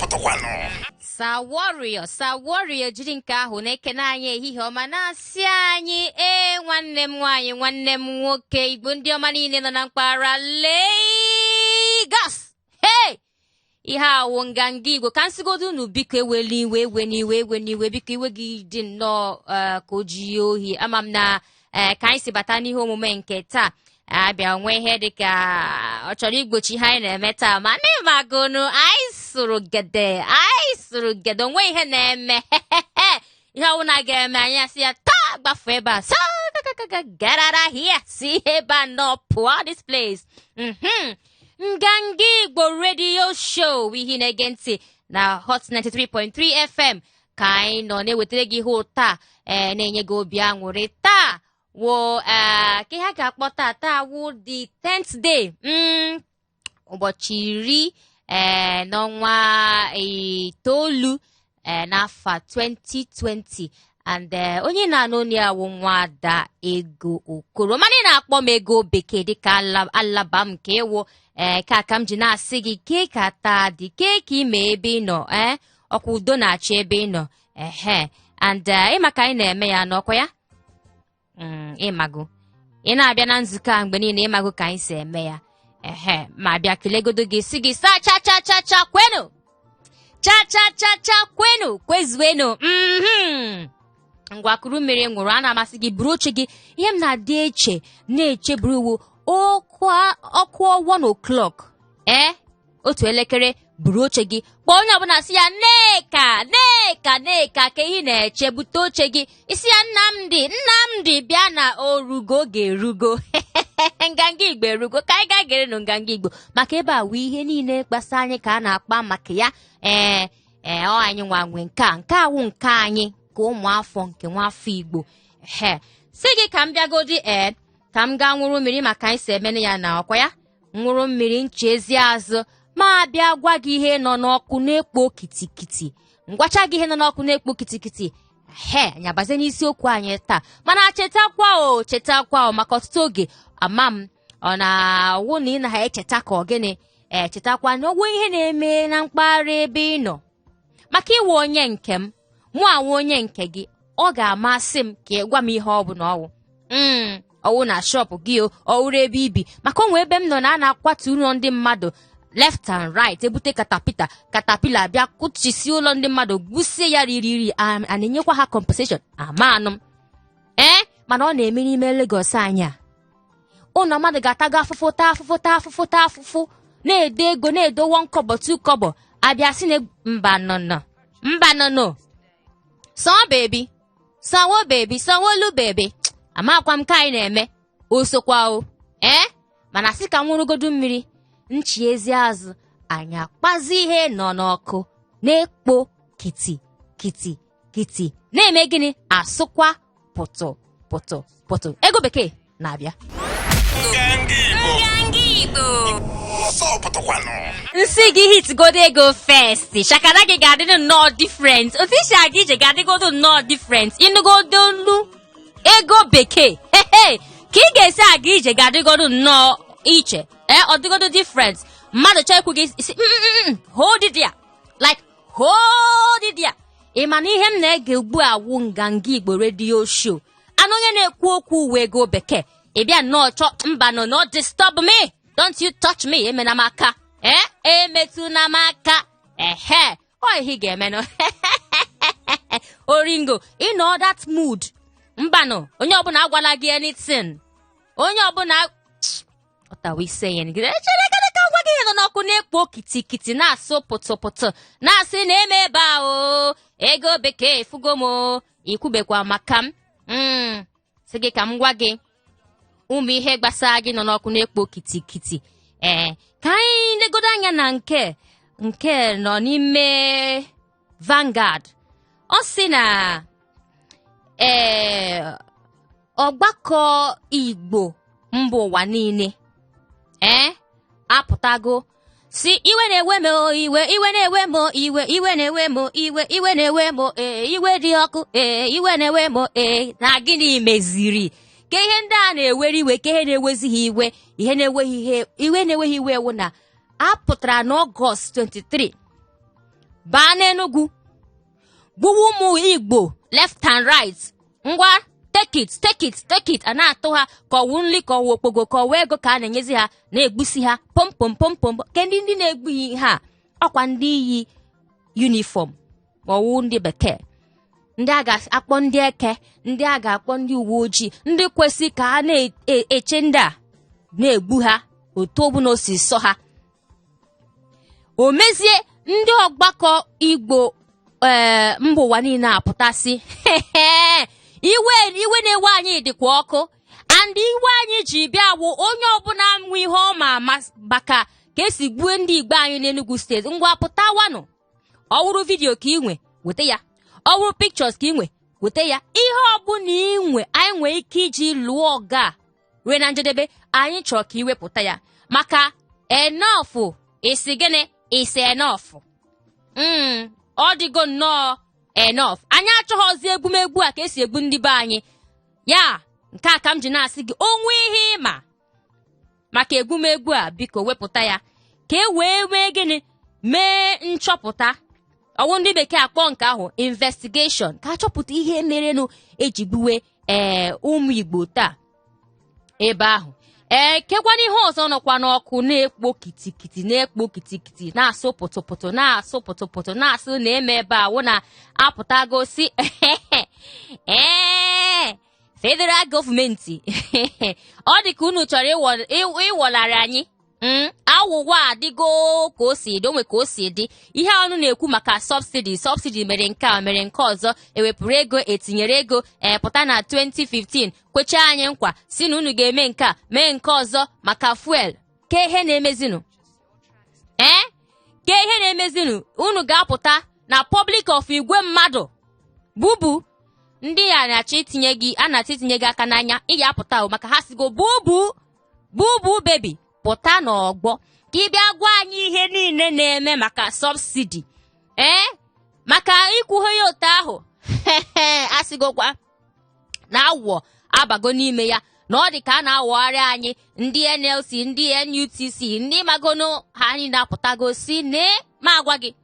pụtakwanụ. Saworio Saworio jiri nke ahụ na-ekene anyị ehihie ọma, na-asị anyị ee, nwanne m nwaanyị, nwanne m nwoke, Igbo ndị ọma niile nọ na mpaghara Lagos, hey, ihe awụ Nganga Igbo. Ka nsịgodo unu, biko ewela iwe, ewe n'iwe, ewe n'iwe, biko. Iwe gị dị nnọọ ka o ji ohi. Ama m na ka anyị si bata n'ihe omume nke taa abịa nwee ihe dịka ọ chọrọ igbochi ihe anyị na-eme taa, ma n'ịmagonu anyị sụrụ gede, anyị sụrụ gede, onwe ihe na-eme. Ihe ọbụla ga-eme anyị asị ya taa, gbafu ebe a, sa garara hia, si ebe a nọ pụọ, this place. Nganga Igbo Radio Show, ihe na-ege ntị na Hot 93.3 FM ka anyị nọ na-ewetara gị ihe ụta ee na-enye gị obi aṅụrị. Taa wo ee ka ihe a ga-akpọ taa, taa wụ the 10th day, ụbọchị 10 n'ọnwa 9 n'afọ 2020, and onye na-anụ onu ya wụ Nwada Ego Okoro, mana ị na-akpọ m Ego Bekee dịka alaba m nke ịwụ ka aka m ji na-asị gị kee ka taa dị, kee ka ime ebe ị nọ, ọkwa udo na-achị ebe ị nọ. Ehe, and ịma ka anyị na-eme ya n'ọkwa ya, ịmago ị na-abịa na nzukọ a mgbe niile, ịmago ka anyị si eme ya. Ehe, ma bịa kelegodo gị, si gị sa cha cha cha cha kwenu, cha cha cha cha kwenu, kwezuenu. Ngwa, kuru mmiri ṅụrụ a na-amasị gị, buru oche gị. Ihe m na-adị eche na-eche buru iwu ọkụ 1 o'clock, otu elekere, buru oche gị, kpọọ onye ọbụla, sị ya Nneka, Nneka, Nneka, ka ihe na-eche, bute oche gị. Isi ya Nnamdị, Nnamdị, bịa na orugo, oge erugo, Nganga Igbo erugo, ka anyị gaa gerenụ Nganga Igbo, maka ebe a wụ ihe niile gbasa anyị ka a na-akpa maka ya. Ee, ọ anyị nwa nwe nke a, nke awụ nke anyị ka ụmụafọ nke nwafọ Igbo. He si gị ka m bịagodi, ka m gaa nwụrụ mmiri, maka anyị si emene ya na ọkwa ya nwụrụ mmiri ncha ezi azụ, ma bịa gwa gị ihe nọ n'ọkụ na-ekpo kitikiti. Ngwacha gị ihe nọ n'ọkụ na-ekpo kitikiti. He, anyị abazie n'isiokwu anyị taa, mana chetakwa o, chetakwa o, maka ọtụtụ oge ama m ọ na-awụ na ị na ha echeta ka ọ gịnị. Chetakwa na ọgwụ ihe na-eme na mpaghara ebe ị nọ, maka ịwụ onye nke m, mụ awụ onye nke gị, ọ ga-amasị m ka ị gwa m ihe ọ bụ na ọwụ ọwụ na shop gị o, ọwụrụ ebe ibi, maka onwe ebe m nọ na a na-akwatu ụlọ ndị mmadụ left and right, ebute katapita, katapila bịa kụchisi ụlọ ndị mmadụ, gbusie ya riri, a na-enyekwa ha compensation ama anụ m mana ọ na-eme n'ime Lagos anyị a. Ụlọ mmadụ ga-atago afụfụ, taa afụfụ, taa afụfụ, taa afụfụ, na-edo ego, na-edo 1 kobo, 2 kobo, abịa sị na mba nọ, mba nọ nọ sọ bebi, sanwo bebi, sanwo-olu bebi, amakwa m ka anyị na-eme osokwa o. Mana sị ka m nwụrụgodu mmiri nchi ezi azụ, anyị akpazi ihe nọ n'ọkụ na-ekpo kiti kiti kiti, na-eme gịnị, asụkwa pụtụ pụtụ pụtụ. Ego Bekee na-abịa. Nganga Igbo. Nganga Igbo. Ọsọ pụtakwanụ. Nsị gị hitgodo ego first, shakara gị ga-adị nnọọ different, otu isi aga ije ga-adịgodo nnọọ different. Ịnụgodo olu Ego Bekee, hehe, ka ị ga-esi aga ije ga-adịgodo nnọọ iche, ọ dịgodo different. Mmadụ chọọ ikwu gị isi, hold it there, like hold it there." Ị ma na ihe m na-ege ugbu a wụ Nganga Igbo Radio Show, anụ onye na-ekwu okwu uwe Ego Bekee. Ị bịa nnọọ chọ mba, no, no, disturb me, don't you touch me, emena m aka, emetụna m aka. Ehe, ọ ihe ị ga-emenụ oringo ịnọ that mood. Mbanụ, onye ọbụla agwala gị anything, onye ọbụla ọtawa ise ya chere gịnị ka ngwa gị ihe nọ n'ọkụ na-ekpo kitikiti, na-asụ pụtụpụtụ, na-asị na-eme ebe a o. Ego Bekee fugo m o, ikwubekwa maka m. Sị gị ka m gwa gị ụmụ ihe gbasara gị nọ n'ọkụ na-ekpo kitikiti. Ka anyị legodo anya na nke nọ n'ime Vanguard. Ọ sị na ọgbakọ Igbo mba ụwa niile apụtago si iwe na-ewe m o, iwe, iwe na-ewe m o, iwe, iwe na-ewe m o, iwe, iwe na-ewe m o, iwe dị ọkụ, iwe na-ewe m o, na gịnị meziri ka ihe ndị a na-ewere iwe, ka ihe na-ewezi ha iwe, ihe na-enweghị ihe iwe na-enweghị iwe wụ na a pụtara n'Ọgọst 23. Baa n'Enugu gbuwa ụmụ Igbo left and right. Ngwa, take it, take it, take it. A na-atụ ha ka ọwụ nri, ka ọwụ okpogo, ka ọwụ ego ka a na-enyezi ha, na-egbusi ha pom pom pom pom. Kedu ndị na-egbu ha? Ọkwa ndị yi uniform ma ọwụ ndị bekee, ndị a ga-akpọ ndị eke, ndị a ga-akpọ ndị uwe ojii, ndị kwesị ka a na-eche ndị a na-egbu ha otu ọbụla o si sọ ha. O mezie ndị ọgbakọ Igbo ee mba ụwa niile apụtasị iwe iwe na-ewe anyị dịkwa ọkụ, and iwe anyị ji bịa wụ onye ọbụla nwe ihe ọ ma maka ka esi gbue ndị Igbo anyị n'Enugu steeti, ngwa pụtawanụ. Ọ wụrụ video ka ị nwe, weta ya. Ọ wụrụ pictures ka ị nwe, weta ya. Ihe ọbụla ị nwe anyị nwee ike iji lụọ ọgụ a ruo na njedebe, anyị chọrọ ka ị wepụta ya, maka enough is gịnị? Is enough. Ọ dịgo nnọọ enough. Anyị achọghọzi egbumegbu a ka esi egbu ndị be anyị. Ya nke a ka m ji na-asị gị, o nwee ihe ị ma maka egbumegbu a, biko wepụta ya ka e wee mee gịnị? Mee nchọpụta. Ọwụ ndị bekee akpọ nke ahụ investigation, ka achọpụta ihe merenụ eji gbuwe ee ụmụ Igbo taa ebe ahụ. Ee, kekwana ihe ọzọ nọkwa n'ọkụ na-ekpo kitikiti, na-ekpo kitikiti, na-asụ pụtụpụtụ, na-asụ pụtụpụtụ, na-asụ na-eme ebe a wụ na apụtago si ee federal gọọmenti, ọ dị ka unu chọrọ ịwọlarị anyị. Awụwa adịgo ka o si dị, onwe ka o si dị. Ihe ọnụ na-ekwu maka subsidy, subsidy mere nke a, mere nke ọzọ, ewepụrụ ego, etinyere ego, ee pụta na 2015 kwechaa anyị nkwa si na unu ga-eme nke a, mee nke ọzọ maka fuel. Ke ihe na-emezinụ? Ee, ke ihe na-emezinụ? Unu ga-apụta na public of igwe mmadụ bubu ndị a na-achọ itinye gị, a na-achọ itinye gị aka n'anya. Ị ga-apụta o, maka ha sigo bubu bubu baby, pụta n'ọgbọ ka ị bịa gwa anyị ihe niile na-eme maka subsidy. Ee, maka ikwughe ya otu ahụ, asịgokwa na awọ abago n'ime ya, na ọ dị ka a na-awọgharị anyị. Ndị NLC, ndị NUTC, ndị magono ha anyị na-apụtago si nee ma agwa gị,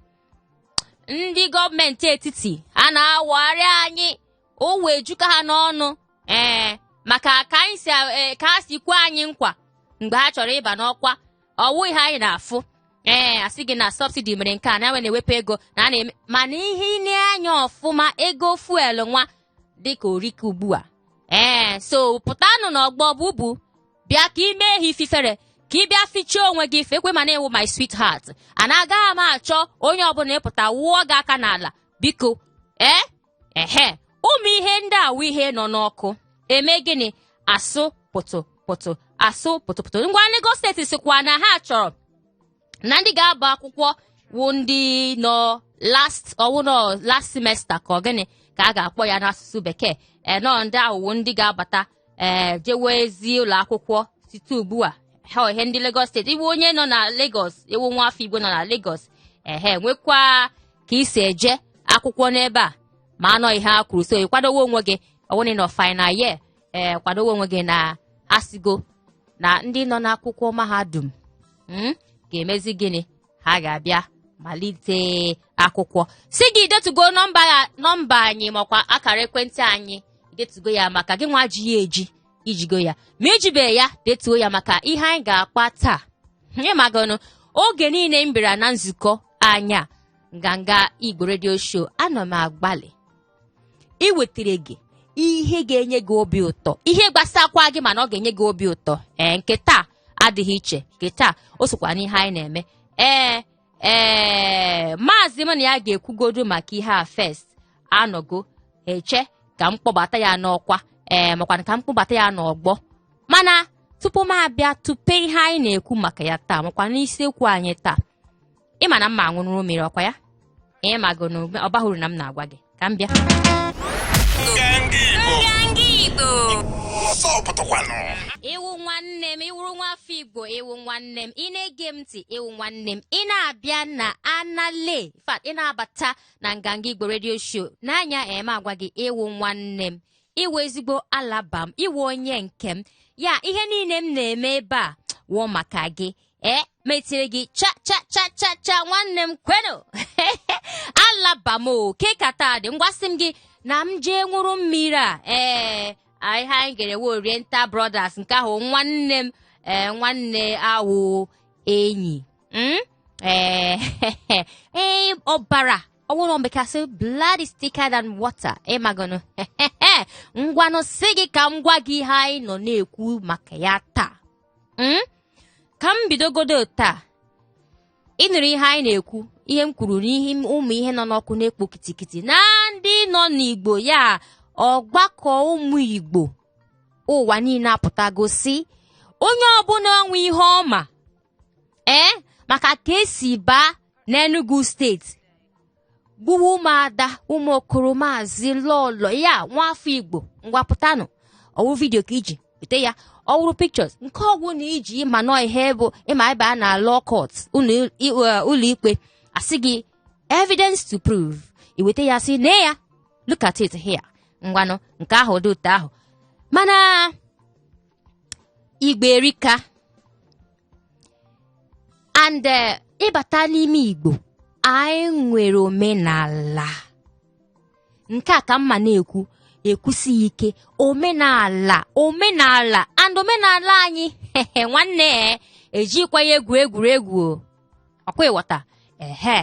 ndị gọọmenti etiti a na-awọgharị anyị, o wee juka ha n'ọnụ. Ee, maka ka anyị si ka ha si kwe anyị nkwa mgbe ha chọrọ ịba n'ọkwa, ọwụ ihe anyị na-afụ. Ee, asị gị na subsidy mere nke a, na na-ewepụ ego na a na-eme, mana ihe ị na-anya ọfụma, ego fuel nwa dịka orike ugbu a. Ee, so pụtanụ n'ọgbọ bubu bịa ka ị mee ha ififere, ka ị bịa fichaa onwe gị fekwe ma na-ewu my sweetheart. A na-agaghị m achọ onye ọbụla ịpụta wụọ gị aka n'ala, biko. Ee, ehe, ụmụ ihe ndị a wụ ihe nọ n'ọkụ eme gịnị? Asụ pụtụ pụtụ, asụ pụtụ pụtụ. Ngwa, Lagos steeti sikwa na ha chọrọ na ndị ga-aba akwụkwọ wụ ndị nọ last, ọwụ nọ last semester ka ọ gịnị ka a ga-akpọ ya n'asụsụ bekee, ee, nọ ndị ahụ wụ ndị ga-abata, ee, jewe ezi ụlọ akwụkwọ site ugbu a. Ha ihe ndị Lagos steeti, iwu onye nọ na Lagos, iwu nwa afọ Igbo nọ na Lagos, ehe, nwekwa ka isi eje akwụkwọ n'ebe a ma anọ ihe a kwuru. So ịkwadowe onwe gị, ọwụ na ị nọ final year, ee, kwadowe onwe gị na asigo na ndị nọ n'akwụkwọ mahadum ga-emezi gịnị? Ha ga-abịa malite akwụkwọ. Si gị detugo nọmba ya, nọmba anyị makwa akara ekwentị anyị, detugo ya maka gị nwa ji ya eji ijigo ya, ma ijibe ya detuo ya maka ihe anyị ga-akpa taa. Ịmagonụ oge niile m bịara na nzukọ anyị a, Nganga Igbo Radio Show, ana m agbalị iwetara gị ihe ga-enye gị obi ụtọ, ihe gbasakwa gị mana ọ ga-enye gị obi ụtọ. Ee, nke taa adịghị iche, nke taa o sokwa n'ihe anyị na-eme. Ee, maazị m na ya ga-ekwugodu maka ihe a first anọgo eche ka m kpọbata ya n'ọkwa, ee, makwa ka m kpọbata ya n'ọgbọ. Mana tupu m abịa tupe ihe anyị na-ekwu maka ya taa, makwa n'isiokwu anyị taa, ịma na mma aṅụrụ mmiri ọkwa ya, ịmago na ọ bahụrụ na m na-agwa gị ka m bịa. Nganga Igbo. Nganga Igbo. Ọsọ pụtakwanụ. Ịwụ nwanne m, ịwụrụ nwa afọ Igbo, ịwụ nwanne m, ị na-ege m ntị, ịwụ nwanne m, ị na-abịa na anale, in fact, ị na-abata na Nganga Igbo Radio Show n'anya eme agwa gị, ịwụ nwanne m, ịwụ ezigbo alaba m, ịwụ onye nke m. Ya ihe niile m na-eme ebe a wụ maka gị. Ee. Ma etiri gị cha cha cha cha cha. Nwanne m, kwenu, alaba m o ke ka taa dị. Ngwa, sị m gị na m jee ṅụrụ mmiri a. Ee, ihe anyị gere we Oriental Brothers. Nke ahụ nwanne m, ee, nwanne awụ enyi. Ee ee, ọbara ọwụrụ mbekasị, blood is thicker than water. Ịmagọnụ. Ngwanụ, sị gị ka m gwa gị ihe anyị nọ na-ekwu maka ya taa. Ka m bidogodo taa. Ị nụrụ ihe anyị na-ekwu, ihe m kwuru n'ihe ụmụ ihe nọ n'ọkụ na-ekpo kitikiti na ndị nọ n'Igbo ya. Ọgbakọ ụmụ Igbo ụwa niile apụtago si onye ọbụla nwe ihe ọma ee maka ka esi baa n'Enugu Steeti gbuwa ụmụada, ụmụ okoro, maazị, lọlọ ya, nwafọ Igbo, ngwa pụtanụ. Ọwụ video ka iji weta ya, ọwụrụ pictures, nke ọgwụ na iji ịma nọ ihe bụ ịma ebe a na law court, ụlọ ikpe, asị gị evidence to prove, iweta ya, sị nee ya, look at it here. Ngwanụ, nke ahụ dị ụtọ ahụ, mana Igbo erika and ịbata n'ime Igbo, anyị nwere omenala. Nke a ka mma na-ekwu, ekwusi ike, omenala, omenala and omenala anyị. Nwanne, ejikwa ya egwu egwuregwu o. Ọkwa ịghọta? Ehe,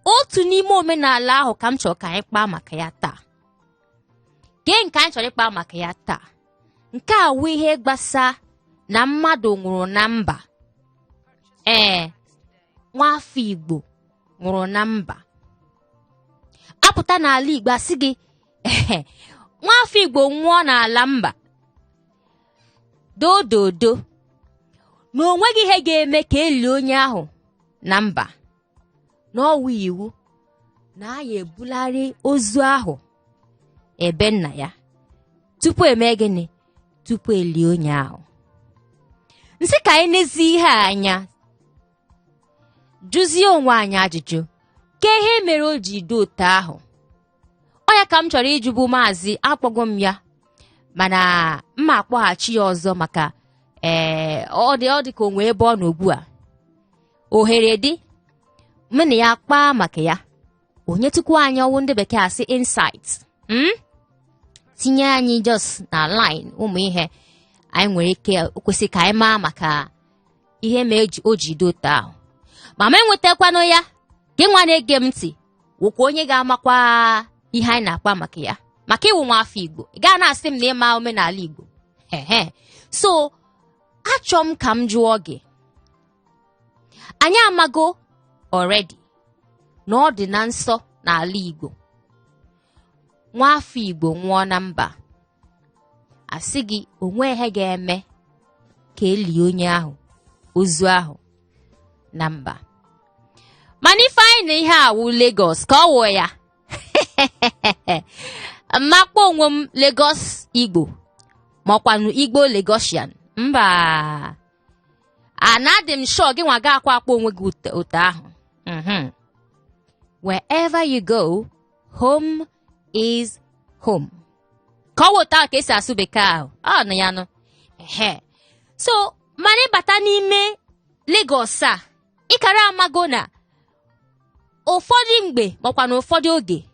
otu n'ime omenala ahụ ka m chọrọ ka anyị kpaa maka ya taa. Gee, nke anyị chọrọ ịkpa maka ya taa, nke a wụ ihe gbasa na mmadụ nwụrụ na mba. Ee, nwafọ Igbo nwụrụ na mba, apụta n'ala Igbo asị gị ehe, nwafọ Igbo nwụọ n'ala mba, dododo na o nweghị ihe ga-eme ka elie onye ahụ na mba, na ọwụ iwu na a ya ebulari ozu ahụ ebe nna ya tupu eme gịnị, tupu elie onye ahụ. Nsị ka anyị n'ezi ihe a anya, jụzie onwe anyị ajụjụ ke ihe mere o ji dị otu ahụ. Ọ ya ka m chọrọ ịjụbụ maazị. Akpọgo m ya, mana mma akpọghachi ya ọzọ maka ee, ọ dị ka onwe ebe ọ nọ ugbu a. Ohere dị mụ na ya kpaa maka ya, onye tukwu anyị ọwụ ndị bekee asị insight, Tinye anyị just na line ụmụ ihe anyị nwere ike kwesị ka anyị maa maka ihe ma o ji dị otu ahụ. Ma ma enwetakwanụ ya, gị nwa na-ege m ntị wụkwa onye ga-amakwa ihe anyị na-akpa maka ya, maka ịwụ nwa afọ Igbo. Ị gaa na-asị m na ịma omenala Igbo. Ehe, so achọ m ka m jụọ gị. Anyị amago already na ọ dị na nsọ n'ala Igbo, nwa afọ Igbo nwụọ na mba, asị gị onwe ihe ga-eme ka elie onye ahụ, ozu ahụ na mba. Mana ife anyị na ihe awụ Lagos ka ọ wụ ya mmakpọ onwe m Lagos Igbo, maọkwanụ Igbo Lagosian. Mba, ana adị m sure gị nwa ga akwa akpọ onwe gị ụtọ ahụ. Wherever you go, home is home. Ka ọ wụta ka esi asụ bekee ahụ, ọ nụ ya nụ. Ehe, so mana ịbata n'ime Lagos a, ịkara amago na ụfọdụ mgbe makwa na ụfọdụ oge,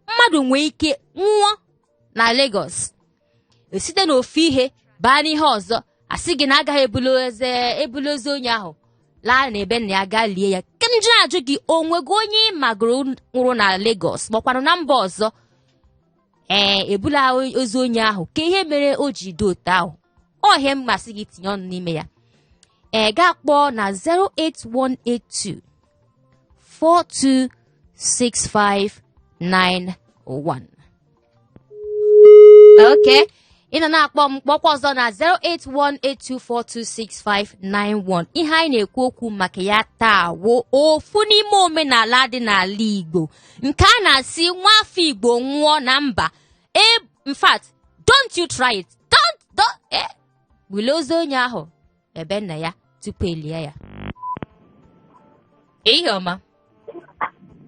mmadụ nwee ike nwụọ na Lagos, esite n'ofu ihe baa n'ihe ọzọ, asị gị na agaghị ebulu ozu onye ahụ laa n'ebe nna ya gaa lie ya. Ke m ji na-ajụ gị, onwego onye ị magoro nwụrụ na Lagos makwanụ na mba ọzọ, ee, ebula ozu onye ahụ? Ka ihe mere o ji dị otu ahụ, ọ ihe m masị gị tinye ọnụ n'ime ya. Ee, gaa kpọọ na 08182 426591. Ok, ị nọ na-akpọ m, kpọkwa ọzọ na 08182426591. Ihe anyị na-ekwu okwu maka ya taa wụ ofu n'ime omenala dị n'ala Igbo nke a na-asị nwafọ Igbo nwụọ na mba, in fact, don't you try it, don't bulie ozu onye ahụ ebe nna ya tupu elie ya. Ihe ọma.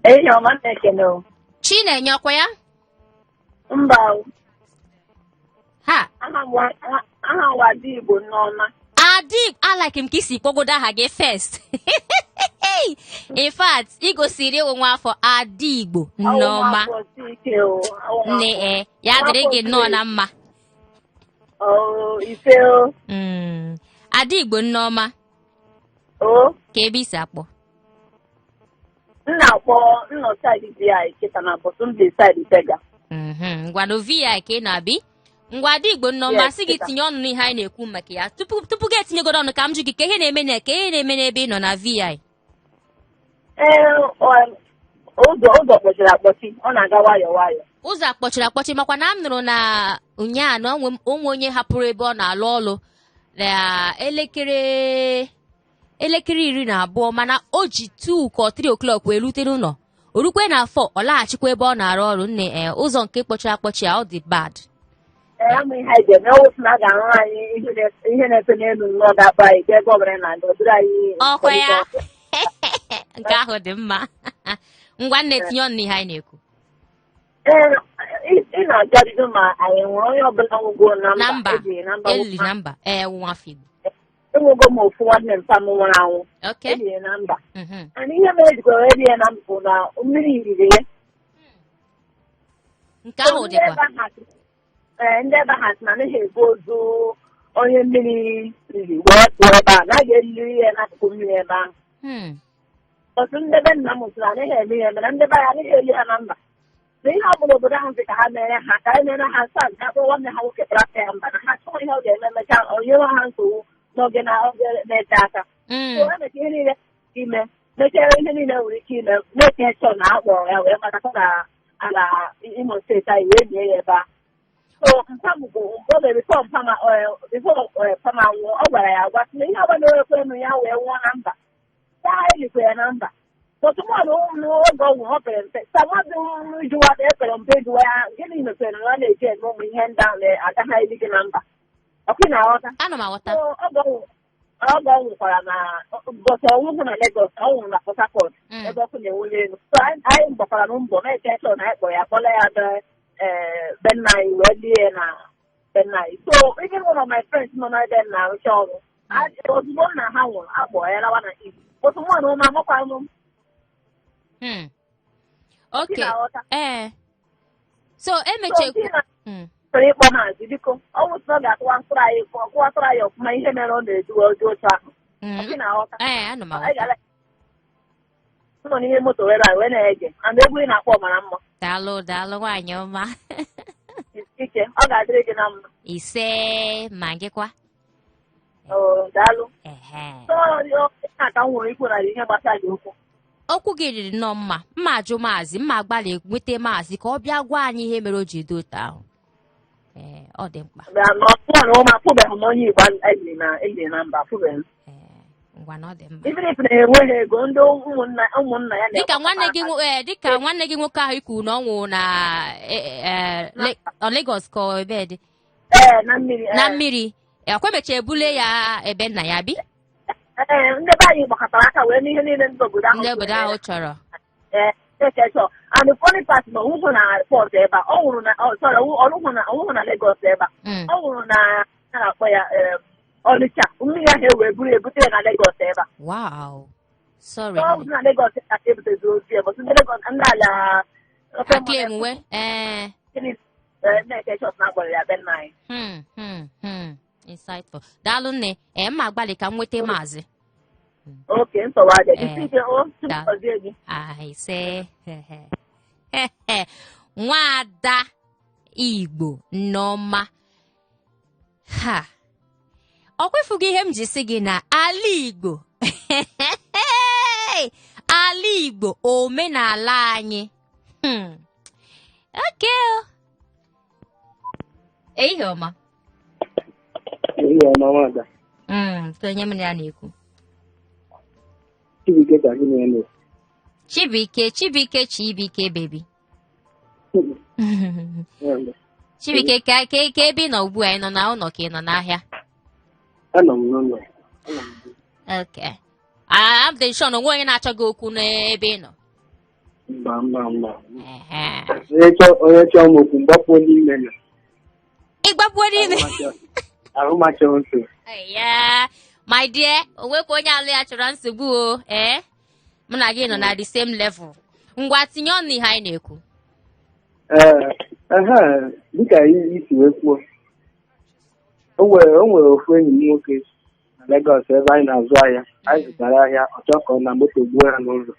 Ehihie ọma, na-ekene o. Chinenye, ọkwa ya? Mba o. Ha. Aha m Ada Igbo Nneọma. Adị alike m ka i si kpọgodo aha gị first. In fact, ị gosiri ị wụ nwa afọ Ada Igbo Nneọma. Awụ m afọ si ike o. Awụ m Nne afọ. e ya dịrị gị nnọọ na mma. Oh, ise o. Ada Igbo Nneọma. O. Kee ebe i si akpọ? M na-akpọ nnọ side VI kịta na but m bi side Berger. Ngwanụ VI ka ị na-abi. Ngwa Ada Igbo Nneọma, Yes, sị gị kịta. tinye ọnụ n'ihe anyị na-ekwu maka ya. Tupu gị etinyegodo ọnụ ka m jụ gị ka ihe na-eme na ka ihe na-eme n'ebe ị nọ na VI. Ee, ụzọ kpọchiri akpọchi, ọ na-aga nwayọọ nwayọọ. Ụzọ akpọchiri akpọchi makwa na m nụrụ na ụnyaa na o nwe onye hapụrụ ebe ọ na-alụ ọlụ na elekere 12 mana o ji 2 ka ọ 3 o'clock wee rute n'ụlọ o rukwe na 4 ọ laghachikwa ebe ọ na-arụ ọrụ nne ee ụzọ nke kpọchiri akpọchi a ọ dị bad. Ee, ama ihe anyị ga-eme ọ wụsị na a ga-arụ anyị ihe na-efe n'elu nnọọ ga-akpa anyị gaa ebe ọbụla na-aga ọ dịrị anyị Ọkwa ya nke ahụ dị mma. Ngwa nne tinye ọnụ n'ihe anyị na-ekwu. Ee, ị na-ajụ ajụjụ ma anyị nwere onye ọbụla nwụgo na Na mba mba ejiri na mba e liri na mba ee wụ nwafọ Igbo. Enwego m ofu nwanne mpa m nwụrụ anwụ e liri na mba. And ihe mere ejikwara wee lie na mba bụ na mmiri riri ya. Nke ahụ Ndị dịkwa. ebe ahụ ee, ndị ebe ahụ sị na anaghị ebu ozu onye mmiri riri wee pụọ ebe a na a ga-eliri ya n'akụkụ mmiri ebe ahụ. Ọtụ ndị be nna m sị na anaghị eme ya mana ndị be anyị anaghị eli ha na mba. Na ihe ọ bụla obodo ahụ sị ka ha mere ha ka anyị mere ha saa nke akpọrọ nwanne ha nwoke kpara aka ya mba na ha chọọ ihe ọ ga-eme mechaa o nyewe ha nsogbu n'oge na oge na-ete aka. So emecha ihe niile ime mechaa ihe niile nwere ike ime na-eke chọọ na a kpọrọ ya wee matakwa na ala Imo steeti anyị wee lie ya ebe ahụ. So mpa m bụ mgbe o mere before mpa ma before mpa m anwụọ ọ gwara ya agwa sị na ihe ọbụla ekwenụ ya wee nwụọ na mba ya elikwa ya na mba. But mmadụ n'oge ọ nwụrụ ọ pere mpe sa mmadụ jụwa epere mpe jụwa ya gịnị mekwere na ọ na-eji eme ụmụ ihe ndị ahụ na-agaghị eli gị na mba ọkụ ị na-aghọta. Ana m aghọta. So, oge ọ nwụkwara na ụbọchị ọnwụhụ na Lagos ọ nwụrụ na Port Harcourt ebe ọkụ na-enwu n'elu so anyị gbakwara na mbọ na-eche chọọ na anyị kpọrọ ya kpọla ya be ee be nna anyị wee lie ya na be nna anyị. So even one of my friends nọ n'ebe m na-arụcha ọrụ ozugbo nna ha nwụrụ a kpọrọ ya lawa na East otu nwa na ụmụ amakwanụ m. Okay. Ị na-aghọta? Ee. So So, emechekwa ị chọrọ ịkpọ maazị biko ọ wụsị na ọ ga-akọwa mkpụrụ anyị ka ọ kọwatara anyị ọfụma ihe mere ọ na-eji wee dị otu ahụ. Ị na-aghọta? Ee, ana m Anyị aghọta. ga-ala nọ n'ihe moto were anyị wee na-ege and egwu ị na-akpọ mara mma. Daalụ daalụ nwaanyị ọma. Ike ọ ga-adịrị gị na mma. Ise ma gịkwa. Oo, daalụ. Ehe. So, ọ ka m nwere ikwu na ihe gbasara gị okwu. Okwu gị riri nnọọ mma. M ma-ajụ maazị, m ma-agbalị nweta maazị ka ọ bịa gwa anyị ihe mere o ji dị otu ahụ. Ee, ọ dị mkpa. Bịa na ọtụ na ụmụ afụbeghị m onye Igbo eliri na mba afụbeghị m. Ee, ngwa na ọ dị mma. Even if na enweghị ego ndị ụmụnna ya Dịka nwanne gị dịka nwanne gị nwoke ahụ i kwuru na ọ nwụrụ na ọ Lagos ka ọ ebe dị. Ee, na mmiri. Na mmiri. Ọkwa emecha ebule ya ebe nna ya bi. Ee, ndị be anyị gbakọtara aka wee mee ihe niile ndị obodo ahụ Ndị obodo ahụ chọrọ. Ee, ekecho. And the funny part na ọ nwụhụ na port ebe a, ọ nwụrụ na, oh, sorry, ọ nwụhụ na, ọ nwụhụ na Lagos ebe a. Ọ nwụrụ na, a na-akpọ ya, Ọnịcha, mmiri ahụ ewee buru ebute ya na Lagos ebe a. Wow. Sorry. Ọ bụ na Lagos ka ebutezi ozu ya, but ndị Lagos, ndị ala ofe A claim we. Ee. Gịnị, ee, na-eke chọs na agbara ya be nna anyị. Insightful. Daalụ nne. Ee, m ma-agbalị ka m nweta maazị. Okay, nsogbu adịghị. Ee. Jisi ike, o, Chukwu gọzie gị. Ah, ise. Nwaada Igbo Nneọma. Ha. Ọ kwa ị fụgo ihe m ji sị gị na ala Igbo. Ala Igbo, omenala anyị. Okay. Ehihie ọma. Ehihie ọma nwada. Ka onye m na ya na-ekwu. Chibuike ka gị na-eme. Chibuike, Chibuike, Chibuike baby. Chibuike, ka ebe ị nọ ugbu a, ị nọ na ụlọ ka ị nọ n'ahịa? Anọ m n'ụlọ. Okay. I'm the sure na onwe onye na-achọ gị okwu n'ebe ị nọ. Mba, mba, mba. Ehe. Onye chọọ m okwu, m gbapụo n'ime ya. Ị gbapụo n'ime? Ahụ m achọghị ntị. Ya. My dear, o nwekwa onye alụ ya chọrọ nsogbu o. Ee, mụ na gị nọ na the same level. Ngwa, tinye ọnụ ihe anyị na-ekwu. Ee, ehe, dịka i si wee kwuo, o nwere ofu enyi m nwoke na Lagos ebe anyị na-azụ ahịa. Anyị zụtara ahịa, ọ chọọ ka ọ na moto gbuo ya n'ụzọ.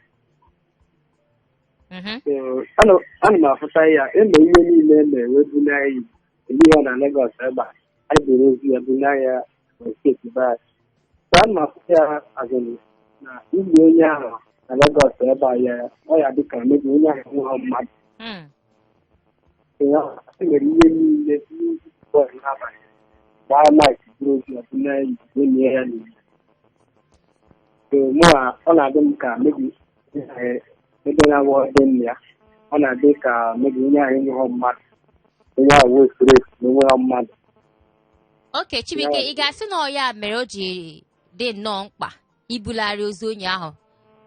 Ee, ana m afụta ya eme ihe niile eme wee bunye ya Igbo eli ya na Lagos ebe a anyị buru ozu ya bunye ya na steeti be anyị. So ana m afụta ya azụrụ na ili onye ahụ na Lagos ebe a, ya ọ ya dịka mebi onye ahụ enweghị mmadụ. Ee, e nwere ihe niile bọọlụ n'abalị gbaa light buru ozu ya bunye ya Igbo lie ya n'ili. So mụ a, ọ na-adị m ka mebi ebe na-awụ dị nna ya, ọ na-adị ka mebi onye ahụ enweghị mmadụ, onye ahụ wee furu efu na onweghị mmadụ. Okay, Chibuike, ị ga-asị na ọ ya mere o ji dị nnọọ mkpa ibulagharị ozu onye ahụ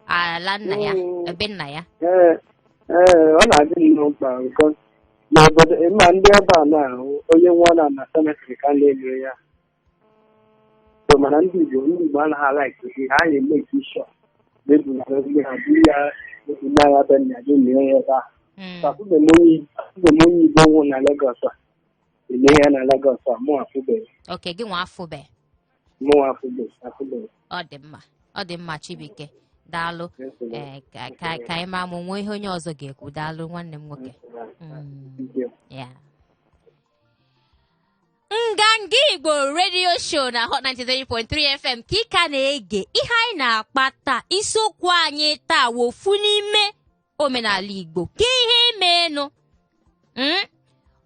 ala nna ya, ebe nna ya? Ee, ọ na-adị nnọọ mkpa because n'obodo ma ndị ebe a na-ahụ onye nwụọ na cemetery ka a na-eli ya. So mana ndị Igbo anaghị a-like ihe ha na-eme nke ishọ na-ebunara ozu ha, buru ya ebuna ya be nna gị, lie ya ebe ahụ. So afụbeghị m onye Igbo nwụ na Lagos a ele ya na Lagos a, mụ afụbeghị. Okay, gị nwa afụbe? Mụ afụbeghị. Ọ dị mma, ọ dị mma, Chibuike, daalụ. Ee, ka anyị maa ma onwe ihe onye ọzọ ga-ekwu. Daalụ, nwanne m nwoke. Ya Nganga Igbo Radio Show na Hot 93.3 FM ka ị ka na-ege. Ihe anyị na-akpa taa, isiokwu anyị taa wụ ofu n'ime omenala Igbo ka ihe imenụ.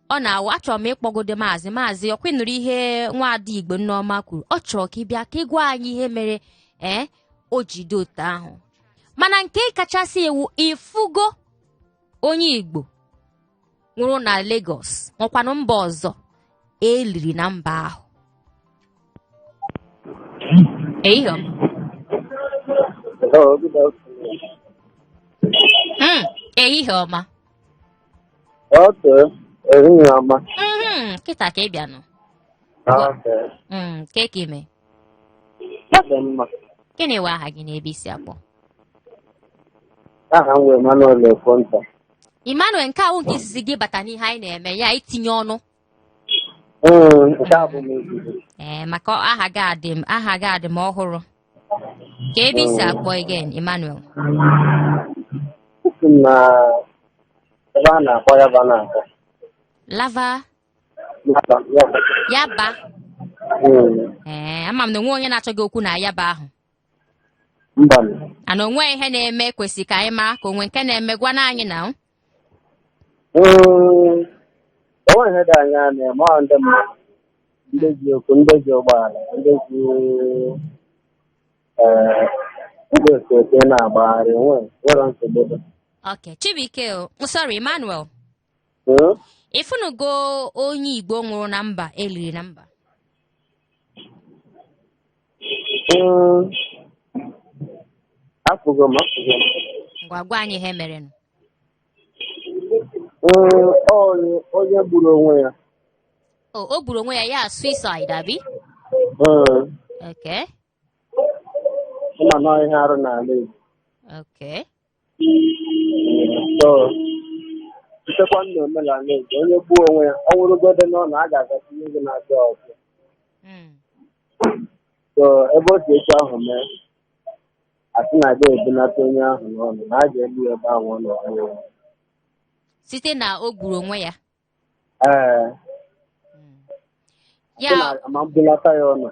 Ọ na-awụ achọrọ m ịkpọgode maazị ọkwa nụrụ ihe nwaada Igbo Nneọma kwuru. Ọ chọrọ ka ị bịa ka ị gwa anyị ihe mere ee o ji dị otu ahụ, mana nke kachasị ewu, ịfụgo onye Igbo nwụrụ na Lagos nwekwanụ mba ọzọ eliri na mba ahụ? Ehihie ọma. Hello, good afternoon. Ehihie ọma. Okay, ehihie ọma. Kịta ka ị bịanụ. Okay. Ke ka ime? Ọ dị mma. Gịnị wee aha gị n'ebe isi akpọ? Aha m wee Emmanuel Ekwonta. Emmanuel, nke ahụ nke izizi gị bata n'ihe anyị na-eme ya itinye ọnụ? Nke a bụ m izizi. Ee, maka aha gị adị m ọhụrụ. Ka ebe isi akpọ again, Emmanuel? Esi m na ebe a na-akpọ Yaba na-akpọ. Lava? Yaba, Yaba. Yaba? Mm. Ee, ama m na onwe onye na-achọ gị okwu na Yaba ahụ. Mba. Ana onwe ihe na-eme kwesịrị ka anyị mara, ka onwe nke na-eme gwana anyị na. O nweghị ihe dị anya na-eme. Ọ ndị mmadụ, ndị ji okwu, ndị ji ụgbọala, ndị ji ndị osote na-agbagharị, nwere nsogbu dị. Ok, Chibuike, o sorry, Emmanuel. Hmm? Ịfụnụgo onye Igbo nwụrụ na mba eliri na mba? Afụgo m, afụgo m. Ngwa, gwa anyị ihe merenụ. Onye gburu onwe ya. O gburu onwe ya, ya suicide abi? Okay. Ịma na ihe arụ n'ala Igbo. So, nchekwa nna omenala Igbo, onye gbuo onwe ya, ọ nwụrụgodo n'ụlọ, a ga-aga tinye gị na-abịa ọzọ. So ebe o si etu ahụ mee, asị na aga ebunata onye ahụ n'ọnụ, na a ga-egbu ya ebe ahụ ọ nọ nwụọ. Site na o gburu onwe ya? Ee. Ya sị na ama mbulata ya ụlọ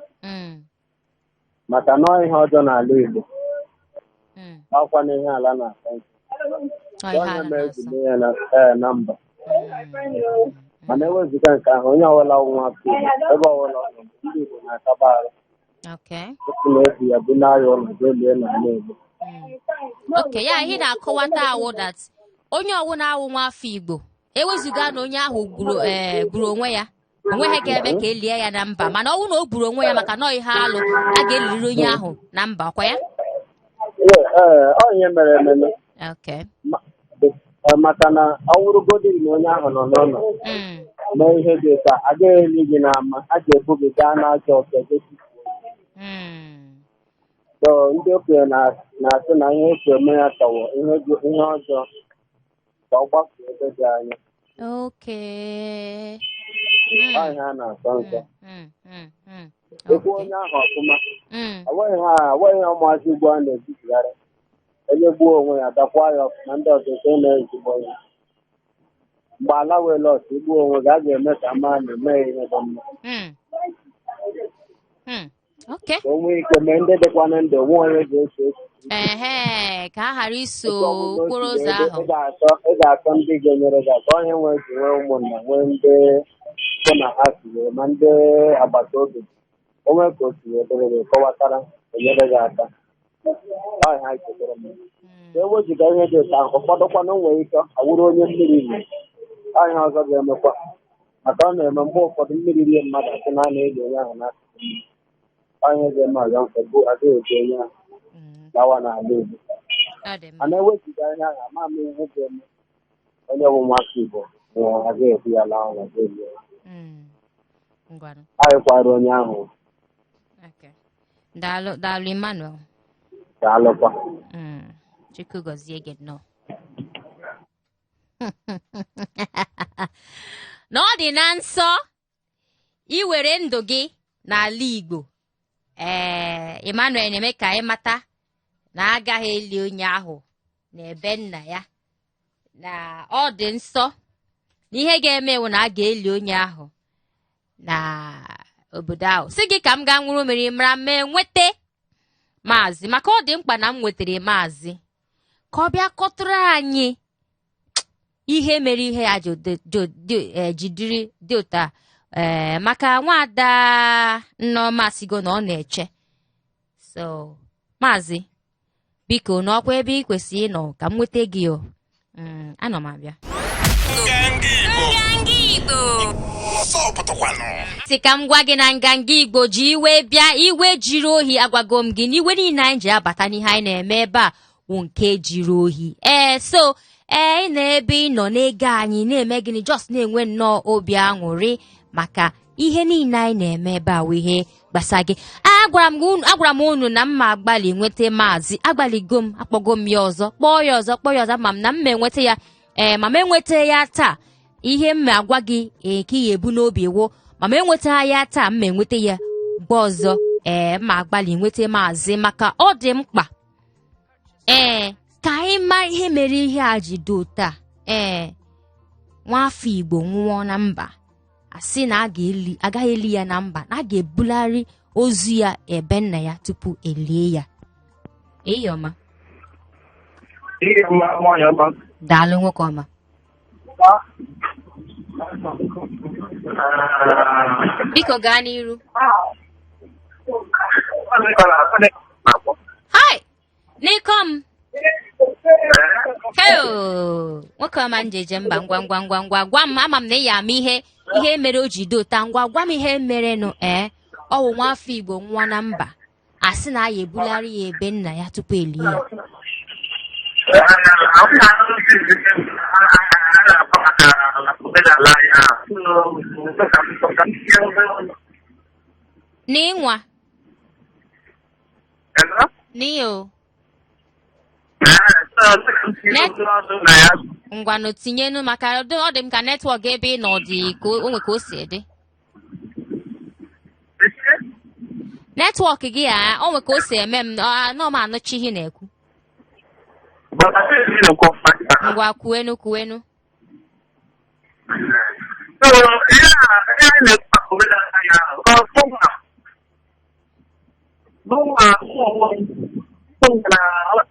maka na ọ ihe ọjọọ n'ala Igbo. Ọkwa na ihe ala na-asa nsọ. Ọ ihe Onye ala mere na-asọ. ji mee ya na ee na mba. Mana ewezụga nke ahụ, onye ọbụla nwa afọ Igbo, ebe ọbụla ọ nọ, ndị Igbo na-akaba arụ tupu na ebu ya bunaa ya ụlọ jee lie n'ala Igbo. Okay, ya ihe na-akọwata awụ that onye ọwụna awụ nwa afọ Igbo, ewezụga na onye ahụ gburu onwe ya, onweghị ga-eme ka elie ya na mba, mana ọ bụrụ na o gburu onwe ya maka na ọ ihe alụ, a ga-eliriri onye ahụ na mba, kwa ya? Ee, ọ ihe mere ememe. Maka na ọ wụrụgodị na onye ahụ nọ n'ụlọ mee ihe dị ka a gaghị eli gị n'ama, a ga-ebu gị gaa n'ajọ ọfịa gosi. So ndị okenye na-asị na ihe efu eme ya tọwọ ihe ihe ọjọọ ka ọ gbafuo ebe dị anya. Okay. Ọ ihe a na-asọ nsọ. Ekwu onye ahụ ọfụma. Ọ nweghị ha ụmụazị ugbu a na-ezuzugharị. Onye gbuo onwe ya, dakwa ya ọfụma, ndị ọzọ eke na-ezigbo ya. Mgbe ala wee lọt igbuo onwe gị, a ga-eme ka a mara na emeghị ihe dị mma. Okay. Ka o nwee ike mee ndị dịkwana ndụ onwe onye ga-eso eso. Ehe, ka a ghara iso Etu ọbụla o okporo si ụzọ wee dị, ahụ. ị ga-achọ ndị ga-enyere gị aka. Onye nwee ji nwee ụmụnna, nwee ndị sị na ha si wee ma ndị agbata obi, onwe ka o si wee dịrị gị kọwatara enyere gị aka. Ọ ihe anyị chetara m. Ka e weziga ihe dị otu ahụ, ụfọdụkwanụ nwere ike awụrụ onye mmiri riri. Ọ ihe ọzọ ga-emekwa, maka ọ na-eme mgbe ụfọdụ mmiri rie mmadụ, asị na a na-eli onye ahụ n'akụkụ mmiri. Ọ ihe ga-eme ọzọ mfe bụ agaghị ebu onye ahụ lawa n'ala Igbo. Ọ dị mma. Mana eweziga ihe ahụ, ama m ihe ga-eme onye bụ nwafọ Igbo nwụọ, agaghị ebu ya laa ụlọ ga elie ya. Ngwanụ. Anyị kwara onye ahụ. Okay. Daalụ, daalụ, Emmanuel. Daalụkwa. Chukwu gọzie gị nnọọ. Na ọ dị na nsọ iwere ndụ gị n'ala Igbo. Ee, Emmanuel na-eme ka anyị mata na agaghị eli onye ahụ n'ebe nna ya, na ọ dị nsọ na ihe ga-eme wụ na a ga-eli onye ahụ na obodo ahụ. Sị gị ka m gaa nwụrụ mmiri mara mee nweta maazị, maka ọ dị mkpa na m nwetara maazị ka ọ bịa kọtụrụ anyị ihe mere ihe ya ji dịrị dị ụta. Ee, maka nwaada Nneọma sigo na ọ na-eche. So maazị, biko, n'ọkwa ebe ị kwesịrị ịnọ ka m nweta gị o. Anọ m abịa. Nganga Igbo. Nganga Igbo. Ọsọ pụtakwanụ. Sị ka m gwa gị na Nganga Igbo ji iwe bịa, iwe jiri ohi. Agwago m gị na iwe niile anyị ji abata n'ihe anyị na-eme ebe a wụ nke jiri ohi. Ee, so ee, ị nọ ebe ị nọ na-ege anyị na-eme gịnị, just na-enwe nnọọ obi aṅụrị maka ihe niile anyị na-eme ebe a wụ ihe gbasa gị. Agwara m unu na mma agbalị nweta maazị, agbalịgo m, akpọgo m ya ọzọ, kpọọ ya ọzọ, kpọọ ya ọzọ, ma m na mma enweta ya. Ee, ma m enweta ya taa, ihe m agwa gị, ee, ka ị ga-ebu n'obi wụ ma m enweta ya taa, m enweta ya mgbe ọzọ. Ee, mma agbalị nweta maazị maka ọ dị mkpa, ee, ka anyị mara ihe mere ihe a ji dị taa. Ee, nwafọ Igbo nwụọ na mba, asị na a ga-eli, agaghị eli ya na mba, na a ga-ebulari ozu ya ebe nna ya tupu elie ya. Eyi ọma. Ihe ọma, nwaanyị ọma. Daalụ, nwoke ọma. Biko gaa n'iru. Hi, n'iko m. Heo, nwoke ọma njeje mba, ngwa ngwa ngwa ngwa, gwa m, ama m na ị ya ama ihe mere o ji dị ụta. Ngwa, gwa m ihe merenụ. Ee, ọ wụ nwafọ Igbo nwa na mba, asị na a ya ebulari ya ebe nna ya tupu elie ya. Ahụ na-akpa maka omenala anyị ahụ. Ka m tinye obere ọnụ. N'ịnwa. Hello? N'iyo. Ee, so ka m tinye obere ọnụ na ya. Ngwanụ, tinyenu, maka ọ dị m ka network ebe ị nọ dị ka o nwe ka o si dị. Network gị a, o nwe ka o si eme m anọ m anụchi ihe ị na-ekwu. But I think you know, ọfụma. Ngwa, kwuenu, kwuenu. So, ihe a ihe a na-ekwu maka omenala anyị ahụ, ọ fụma n'ụwa ụmụ na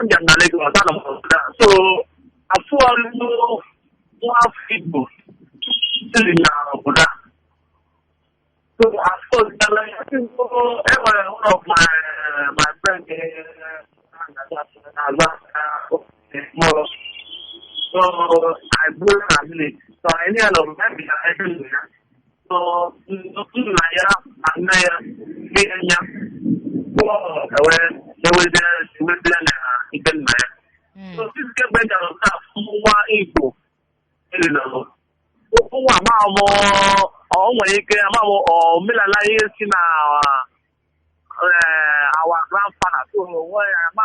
njem na Lagos, anọ m n'obodo a. So afụ ọlụlụ nwa afọ Igbo siri na obodo a. So afọ ọdịnala ya, enwere one of my friend na-azụ mụrụ. So I grew na village. So anyị nọ ebe ya ebe nọ ya. So nna ya na nne ya ihe ya ewezie na ibe nna ya. So since kemgbe m gara taa nwa Igbo elinalụ nwa, ama m ọ nwere ike ama m omenala ihe si na Our grandfather, so onwe ya ma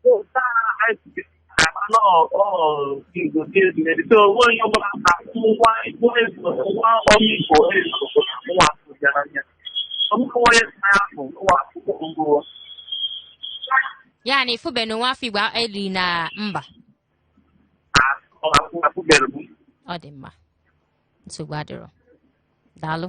so taa anyị ama ọ Igbo so onye ọbụla nwa nwa onye Igbo nwa bịara ya onye ahụ nwa akwụkwọ mbụ. Ya na ịfụbe na nwa afọ Igbo eli na mba? Afụbere m. Ọ dị mma, nsogbu adịrọ, daalụ.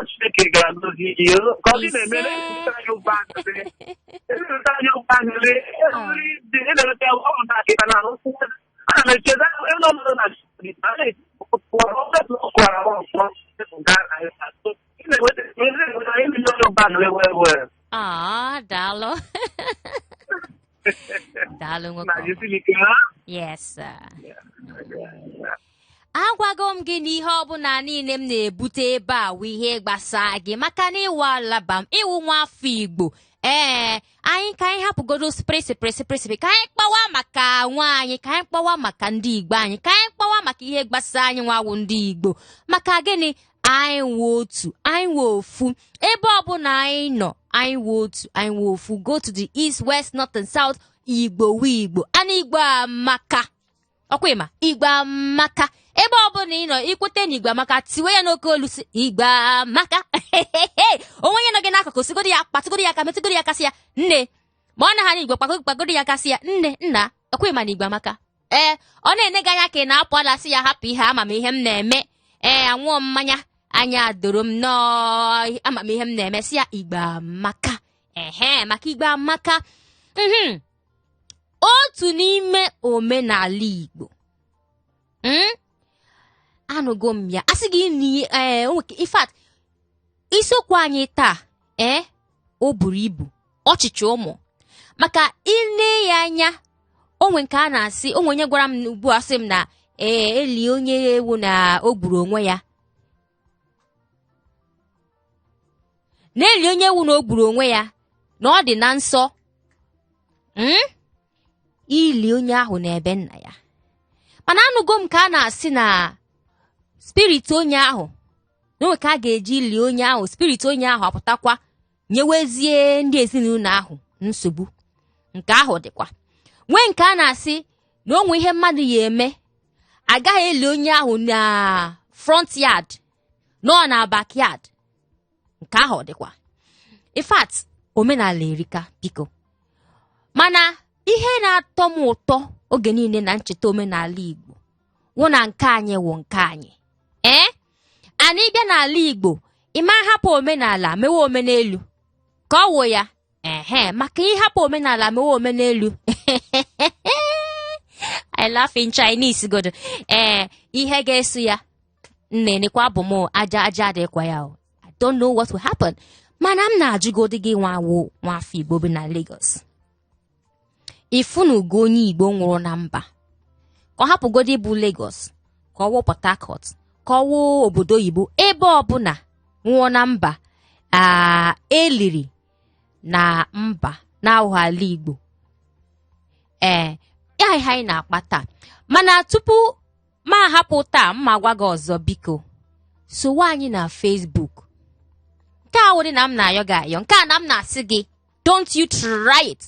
Chineke ga-agọzi ihe ka ọ dị na-eme na-eweta anyị ụba aṅụrị, na-eweta anyị ụba aṅụrị, na-eweta ọ na akịta na ana m echeta ebe ọ nọ na Ah, daalụ. Daalụ, nwoke ọma. Yes, sir. Agwago m gị na ihe ọbụla niile m na-ebute ebe a wụ ihe gbasaa gị, maka na ịwụ alaba m, ịwụ nwa afọ Igbo. Ee, anyị ka anyị hapụgodo sịpịrị sịpịrị sịpịrị sịpịrị, ka anyị kpawa maka nwa anyị, ka anyị kpawa maka ndị Igbo anyị, ka anyị kpawa maka ihe gbasa anyị nwa wụ ndị Igbo. Maka gịnị? Anyị wụ otu, anyị wụ ofu. Ebe ọbụla anyị nọ, anyị wụ otu, anyị wụ ofu. Go to the east, west, north and south, Igbo wụ Igbo. Ana Igbo amaka. Ọkwa ịma, Igbo amaka. Ebe ọbụla ị nọ, ikwete na Igbo amaka, tiwe ya n'oke olu sị Igbo amaka. Onwe onye nọ gị n'akụkụ, sigodi ya, kpatụgodi ya aka, metụgodi ya aka, sị ya nne, ma ọ na ha n'Igbo, kpagodi ya aka, sị ya nne, nna, ọkwa ịma na Igbo amaka. Ee, ọ na-ene gị anya ka ị na-apụ ala, sị ya hapụ ihe, ama m ihe m na-eme. Ee, anwụọ mmanya anya doro m nọọ, ama m ihe m na-eme, sị ya Igbo amaka. Ehe, maka Igbo amaka. Otu n'ime omenala Igbo, anụgo m ya, asị gị in fact, isiokwu anyị taa, o buru ibu, ọchịchị ụmụ, maka ile ya anya, onwe nke a na-asị, onwe onye gwara m ugbu a sị m na eli onye ewu na o gburu onwe ya, na-eli onye ewu na o gburu onwe ya, na ọ dị na nsọ ili onye ahụ n'ebe nna ya. Mana anụgo m ka a na-asị na spirit onye ahụ, na onwe ka a ga-eji lie onye ahụ, spirit onye ahụ apụtakwa nyewezie ndị ezinụlọ ahụ nsogbu. Nke ahụ dịkwa. Nwee nke a na-asị na onwe ihe mmadụ ya eme, agaghị eli onye ahụ na front yard, nọ na backyard. Nke ahụ dịkwa. In fact, omenala erika, biko. Mana ihe na-atọ m ụtọ oge niile na ncheta omenala Igbo wụ na nke anyị wụ nke anyị. Anyị bịa n'ala Igbo, ị ma hapụ omenala mewe omenelu ka ọ wụ ya. Ehe, maka ịhapụ omenala mewe omenelu. I laugh in Chinese good. Ihe ga-eso ya nnenekwa bụ m aja aja adịkwa ya. I don't know what will happen. Mana m na-ajụgodi gị nwa wụ nwafọ Igbo bi na Lagos. Ifunugo onye Igbo nwụrụ na mba, ka ọ hapụgodi ịbụ Lagos, ka ọ wụ Port Harcourt, ka ọ wụ obodo oyibo, ebe ọbụla nwụọ na mba, eliri na mba na-awụ ala Igbo. Ya ihe anyị na-akpa taa. Mana tupu ma hapụ taa, mma gwa gị ọzọ, biko sowe anyị na Facebook. Nke a wụdị na m na-ayọ gị ayọ, nke a na m na-asị gị don't you try it.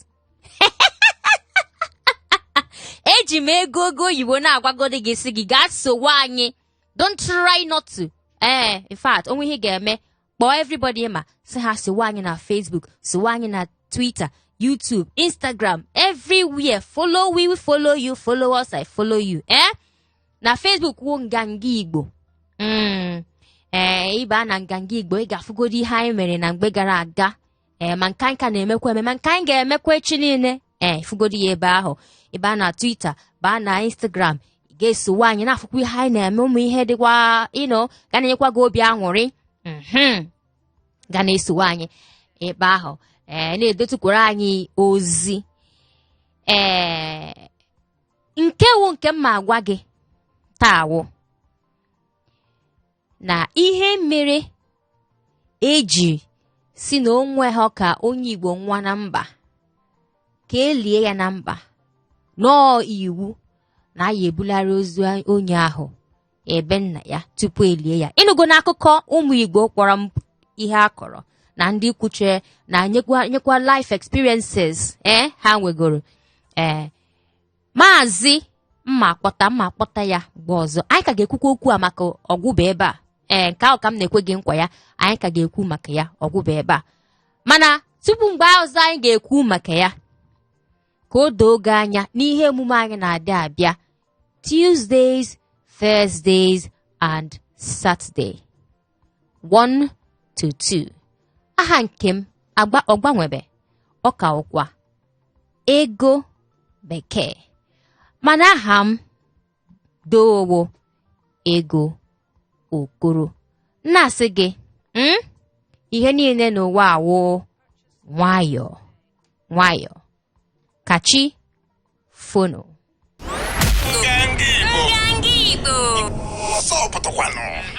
Eji m ego ogo oyibo na-agwagodi gị sị gị gaa sowe anyị, don't try not to. In fact, onwe ihe ga-eme, kpọọ everybody ma sị ha sowe anyị na Facebook, sowe anyị na Twitter, YouTube, Instagram, everywhere. Follow we, we follow you, follow us, I follow you. Na Facebook wụ Nganga Igbo. Ịba na Nganga Igbo, ị ga-afụgodi ihe anyị mere na mgbe gara aga. Ma nke anyị ka na-emekwa eme, ma nke anyị ga-emekwa echi niile. Fụgodi ya ebe ahụ. Ịba na Twitter, baa na Instagram, ị ga-esowe anyị na-afụkwa ihe anyị na-eme, ụmụ ihe dịkwa, ga na-enyekwa gị obi aṅụrị. Ga na-esowe anyị ebe ahụ. Na-edetukwara anyị ozi. Nke wụ nke m ma agwa gị taa wụ na ihe mere eji si na onwe ha ka onye Igbo nwa na mba, ka elie ya na mba, nọọ iwu Na a ya ebularị ozu onye ahụ ebe nna ya tupu elie ya. Ịnụgo n'akụkọ ụmụ Igbo kpọrọ m ihe a kọrọ na ndị kwuche na nyekwa life experiences ha nwegoro. Maazị mma akpọta ya mgbe ọzọ. Anyị ka ga-ekwukwa okwu a maka ọgwụba ebe a. Nke ahụ ka m na-ekwe gị nkwa ya, anyị ka ga-ekwu maka ya ọgwụba ebe a. Mana tupu mgbe ọzọ anyị ga-ekwu maka ya, ka o doo gị anya n'ihe omume anyị na-adị abịa Tuesdays, Thursdays and Saturday 1 to 2. Aha nke m agba ọgbanwebe ọka ụkwa ego bekee, mana aha m dowo ego okoro. Na-asị gị ihe niile n'ụwa awụ nwayọọ nwayọọ ka chi fono. Nganga Igbo. Nganga Igbo. Ọsọ pụtakwanụ.